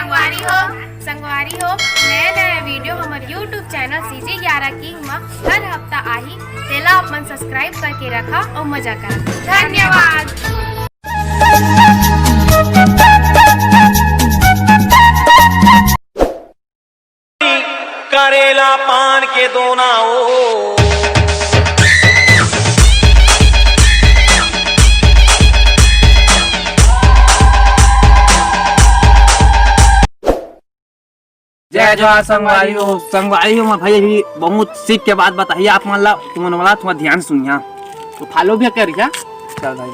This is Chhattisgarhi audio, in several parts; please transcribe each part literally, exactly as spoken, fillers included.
संगवारी हो, संगवारी हो, नया नया वीडियो हमर YouTube चैनल सीजी ग्यारह किंग म हर हफ्ता आही, तेला अपन सब्सक्राइब करके रखा अउ मजा करा। धन्यवाद। करेला पान के दोना ओ। जय जोहार संगवारी हो, संगवारी हो, मैं भाई अभी बहुत सीख के बात बताही आप मन ला, तुमन वाला थोड़ा ध्यान सुनिया। तो फॉलो भी करिया। चल भाई।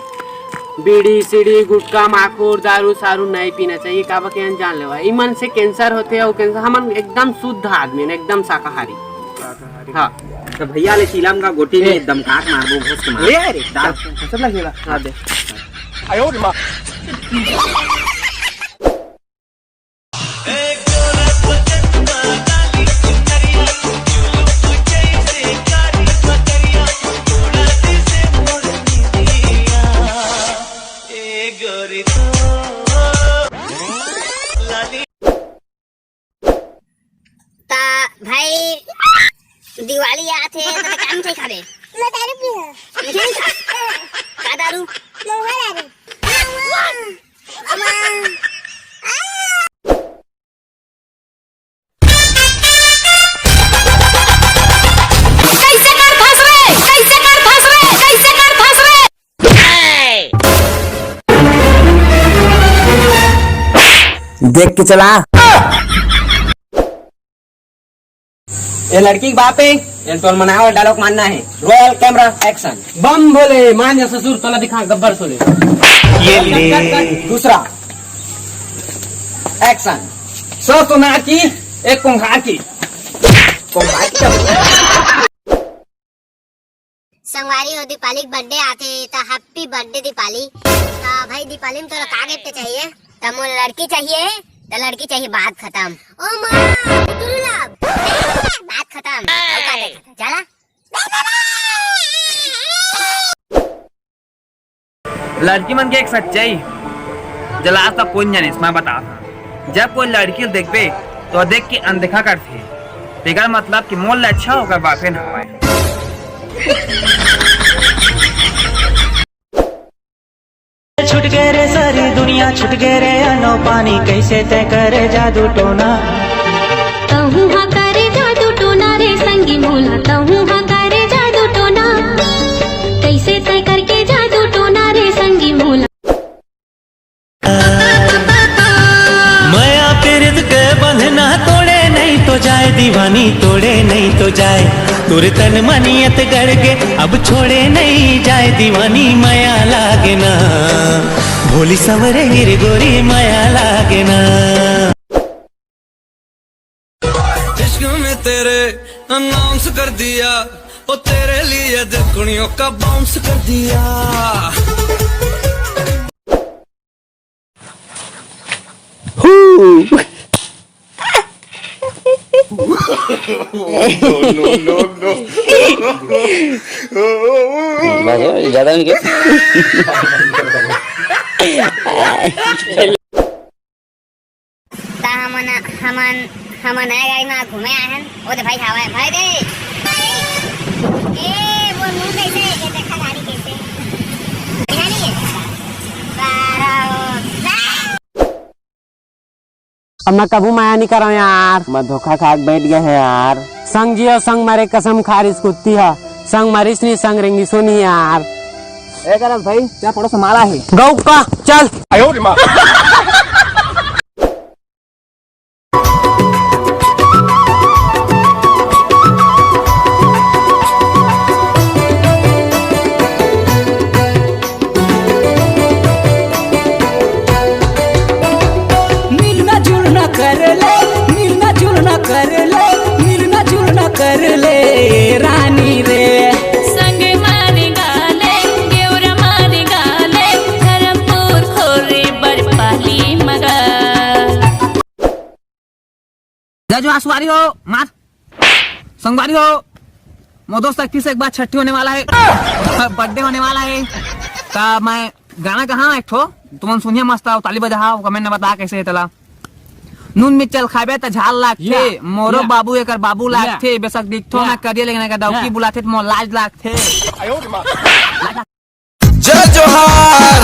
बीड़ी, सीड़ी, गुटखा, माखुर, दारू, सारू नहीं पीना चाहिए। काबर के जान लेवा, इमन से कैंसर होथे, अउ कैंसर, हमन एकदम शुद्ध आदमी, एकदम शाकाहारी। शाकाहारी। हाँ। तो भैया ले चीलम का गोटी में ए। एकदम काट मारबो, घोस के मार। ले रे, डाल। चल, चल, चल, चल, हाँ, दे। ता भाई, दिवाली आत हे, त का मिठाई खाबे? मैं दारू पीहूँ। मिठाई खा। का दारू? महुआ दारू। अमा। कैसे कर फंस रे? कैसे कर फंस रे? कैसे कर फंस रे? देख के चला। ये लड़की के बाप है, ये टोल मनावा डायलॉग मानना है। Roll camera action. बम भोले मान जा ससुर, तोला दिखा गब्बर सोले। ये ले। दूसरा एक्शन। सौ सोनार की, एक कुम्हार की। कुम्हार की। संगवारी हो, दीपाली के बर्थडे आथे, त हैप्पी बर्थडे दीपाली। त भाई, दीपाली में तोला का गिफ्ट चाहिए? त मोर लड़की चाहिए, त लड़की चाहिए, बात खत्म। ओ माँ, true love। बात खत्म। अउ का देख? चला। लड़की मन के एक सच्चाई, जेला आज तक कोई नइ जानिस, मैं बता था। जब कोई लड़की ल देखबे, तो देख के अनदेखा करथे। तेकर मतलब कि मोर ले अच्छा ओकर बापे न हवय। छूट गे रे सारी दुनिया, छूट गे रे अनो पानी, कैसे तय करे जादू टोना। तहूँ हा करे जादू टोना रे संगी मोला, तहूँ हा करे जादू टोना। कैसे तय करके जादू टोना रे संगी मोला। मया पीरित के बंधना तोड़े नहीं तो जाए दीवानी, तोड़े नहीं तो जाए। तोर तन मनियत गड़ गे, अब छोड़े नहीं जाए दीवानी, मया लागे ना। भोली संवरे हीर गोरी मया लागे ना। इश्क में तेरे अनाउंस कर दिया, ओ तेरे लिए दिल कुड़ियों का बाउंस कर दिया। ज्यादा नहीं क्या? ता हमन, हमन, हमन नया गाड़ी में घूमे आए हन। ओ दे भाई, हावय भाई दे। ए, वो मुंह कैसे, ये देखा गाड़ी कैसे? यहाँ नहीं है। बारह। अब मैं कभू मया नहीं करव यार। मैं धोखा खा के बैठ गया है यार। संग जियो संग मरे कसम खा रिस कुत्ती हा। संग मरिस नहीं, संग रेंगिसो नहीं यार। ए करत भाई, क्या पड़ोस में माला है? गौ का, चल। मिलना जुलना कर ले, मिलना जुलना कर ले, मिलना जुलना कर ले रानी रे। संग मारे गाले, गेवरा मारे गाले, धर्मपुर खोरे बरपाली मगा। जा जो आसवारी हो, मार। संगवारी हो, मोर दोस्त के फिर से एक बार छट्ठी होने वाला है, बर्थडे होने वाला है। त मैं गाना कहा एक ठो, तुमन सुनिया मस्त, ताली बजाहा, कमेंट में बता कैसे है तला। नून मिर्चा ल खाबे त झाल लागथे। या, मोरो या। बाबू एकर बाबू लागथे। बेशक दिखथो या। ना करिया, लेकिन एकर डौकी या। बुलाथे त मोर लाज लागथे। जय जोहार।